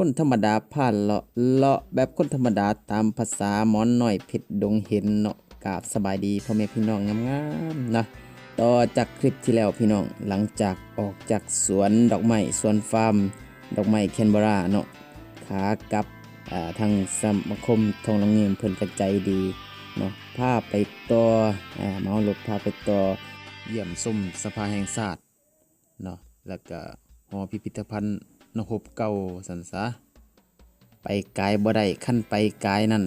ຄົນທຳມະດາພາເລາະ ເລາະແບບຄົນທຳມະດາ ຕາມພາສາໝອນນ້ອຍເພັດດົງເຫັນເນາະ. ກາບສະບາຍດີພໍ່ແມ່ພີ່ນ້ອງງາມໆເນາະ. ຕໍ່ຈາກຄລິບທີ່ແລ້ວພີ່ນ້ອງ ຫຼັງຈາກອອກຈາກສວນດອກໄມ້ ສວນຟາມດອກໄມ້ແຄນເບີຣາເນາະ ຂາກັບ ເອີ ທາງສະມາຄົມທອງນ້ຳງື່ມເພິ່ນກໍໃຈດີເນາະ ພາໄປຕໍ່ ເອີ ເໝົາລົດພາໄປຕໍ່ ຢ້ຽມຊົມສະພາແຫ່ງຊາດເນາະ ແລ້ວກະຫໍພິພິທະພັນນັກຮົບເກົ່າຊັ້ນສາ. ໄປກາຍບໍ່ໄດ້ ຄັນໄປກາຍນັ້ນ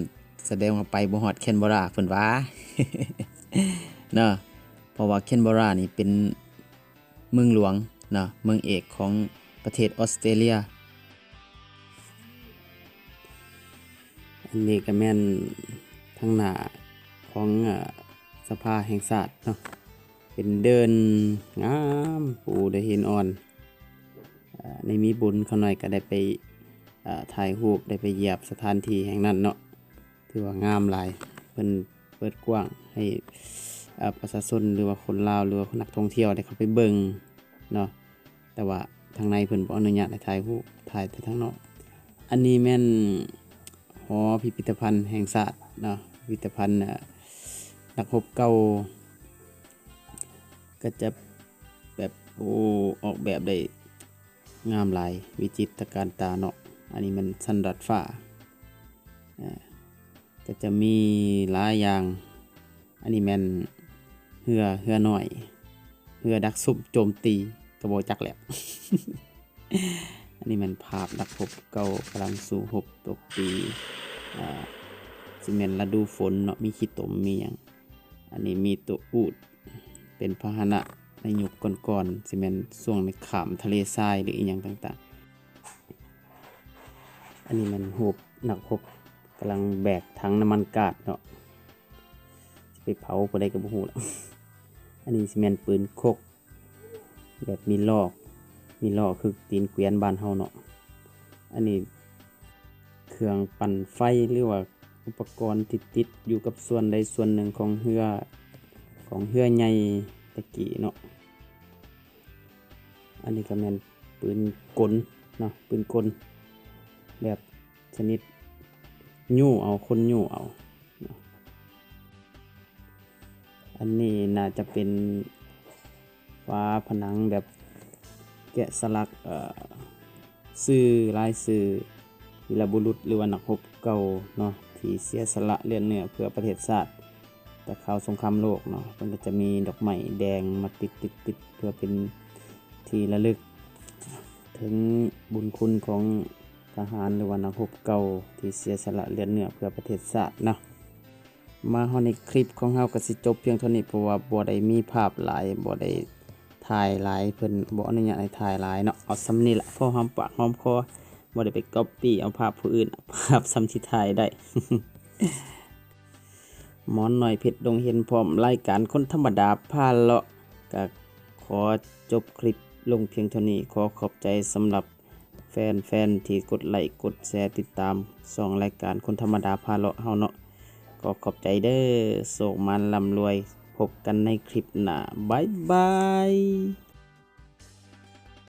ສະແດງວ່າໄປບໍ່ຮອດແຄນເບີຣາ ເພິ່ນວ່າເນາະ ເພາະວ່າແຄນເບີຣານີ້ເປັນເມືອງຫຼວງເນາະ ເມືອງເອກຂອງປະເທດອອສເຕຣເລຍ. ອັນນີ້ກໍແມ່ນທາງໜ້າຂອງ ເອີ ສະພາແຫ່ງຊາດເນາະ ເປັນເດີ່ນງາມ ປູໄດ້ຫີນອ່ອນ. ເອີ ໃນມີບຸນຂ້ານ້ອຍກໍໄດ້ໄປ ເອີ ຖ່າຍຮູບ ໄດ້ໄປຢຽບສະຖານທີ່ແຫ່ງນັ້ນເນາະ ຖືວ່າງາມຫຼາຍ. ເພິ່ນເປີດກວ້າງໃຫ້ ເອີ ປະຊາຊົນ ຫຼືວ່າຄົນລາວ ຫຼືວ່ານັກທ່ອງທ່ຽວໄດ້ເຂົ້າໄປເບິ່ງເນາະ. ແຕ່ວ່າທາງໃນເພິ່ນບໍ່ອະນຸຍາດໃຫ້ຖ່າຍຮູບ ຖ່າຍແຕ່ທາງນອກ. ອັນນີ້ແມ່ນຫໍພິພິທະພັນແຫ່ງຊາດເນາະ ພິພິທະພັນ ເອີ ນັກຮົບເກົ່າ ກໍຈະແບບ ໂອ້ ອອກແບບໄດ້ງາມຫຼາຍ ວິຈິດຕະການຕາເນາະ. ອັນນີ້ແມ່ນຊັ້ນດາດຟ້າ ເອີ ກໍຈະມີຫຼາຍຢ່າງ. ອັນນີ້ແມ່ນເຮືອ ເຮືອນ້ອຍ ເຮືອດັກຊຸບໂຈມຕີ ກໍບໍ່ຈັກແຫຼະ. ອັນນີ້ແມ່ນພາບນັກຮົບເກົ່າກຳລັງສູ້ຮົບຕົບຕີ ອາ ຊິແມ່ນລະດູຝົນເນາະ ມີຂີ້ຕົມມີຫຍັງ. ອັນນີ້ມີໂຕອູດ ເປັນພາຫະນະໃນຍຸກກ່ອນໆ ຊິແມ່ນຊ່ວງໃນຂ້າມທະເລຊາຍ ຫຼື ອີ່ຫຍັງຕ່າງໆ. ອັນນີ້ແມ່ນຮູບນັກຮົບກຳລັງແບກຖັງນ້ຳມັນກາດເນາະ ຊິໄປເຜົາຜູ້ໃດກໍບໍ່ຮູ້ລະ. ອັນນີ້ຊິແມ່ນປືນຄົກ ແບບມີລໍ້ ມີລໍ້ຄືຕີນກວຽນບ້ານເຮົາເນາະ. ອັນນີ້ເຄື່ອງປັ່ນໄຟ ຫຼືວ່າອຸປະກອນທີ່ຕິດຢູ່ກັບສ່ວນໃດສ່ວນໜຶ່ງຂອງເຮືອ ຂອງເຮືອໃຫຍ່ແຕ່ກີ້ເນາະ. ອັນນີ້ກໍແມ່ນປືນກົນເນາະ ປືນກົນແບບຊະນິດຍູ້ເອົາ ຄົນຍູ້ເອົາເນາະ. ອັນນີ້ໜ້າຈະເປັນຝາຜະໜັງແບບແກະສະຫຼັກ ເອີ ຊື່ ລາຍຊື່ ວີລະບຸລຸດ ຫຼືວ່ານັກຮົບເກົ່າເນາະ ທີ່ເສຍສະຫຼະເລືອດເນື້ອເພື່ອປະເທດຊາດ ແຕ່ຄາວສົງຄາມໂລກເນາະ. ເພິ່ນກໍຈະມີດອກໄມ້ແດງມາຕິດໆໆ ເພື່ອເປັນທີ່ລະລຶກເຖິງບຸນຄຸນຂອງທະຫານ ຫຼືວ່ານັກຮົບເກົ່າທີ່ເສຍສະຫຼະເລືອດເນື້ອເພື່ອປະເທດຊາດເນາະ. ມາຮອດໃນຄລິບຂອງເຮົາກໍຊິຈົບພຽງເທົ່ານີ້ ເພາະວ່າບໍ່ໄດ້ມີພາບຫຼາຍ ບໍ່ໄດ້ຖ່າຍຫຼາຍ ເພິ່ນບໍ່ອະນຸຍາດໃຫ້ຖ່າຍຫຼາຍເນາະ. ເອົາສ່ຳນີ້ລະ ພໍຫອມປາກຫອມຄໍ ບໍ່ໄດ້ໄປກັອບປີ້ເອົາພາບຜູ້ອື່ນ ເອົາພາບສ່ຳທີ່ຖ່າຍໄດ້. ໝອນນ້ອຍເພັດດົງເຫັນ ພ້ອມລາຍການຄົນທຳມະດາພາເລາະ ກໍຂໍຈົບຄລິບລົງພຽງເທົ່ານີ້. ຂໍຂອບໃຈສຳລັບ ແຟນໆທີ່ກົດໄລ້ກົດແຊຕິດຕາມຊ່ອງລາຍການຄົນທຳມະດາພາເລາະເຮົາເນາະ. ຂໍຂອບໃຈເດີ້ ໂຊກໝານລ່ຳລວຍ ພົບກັນໃນຄລິບໜ້າ ບາຍບາຍ.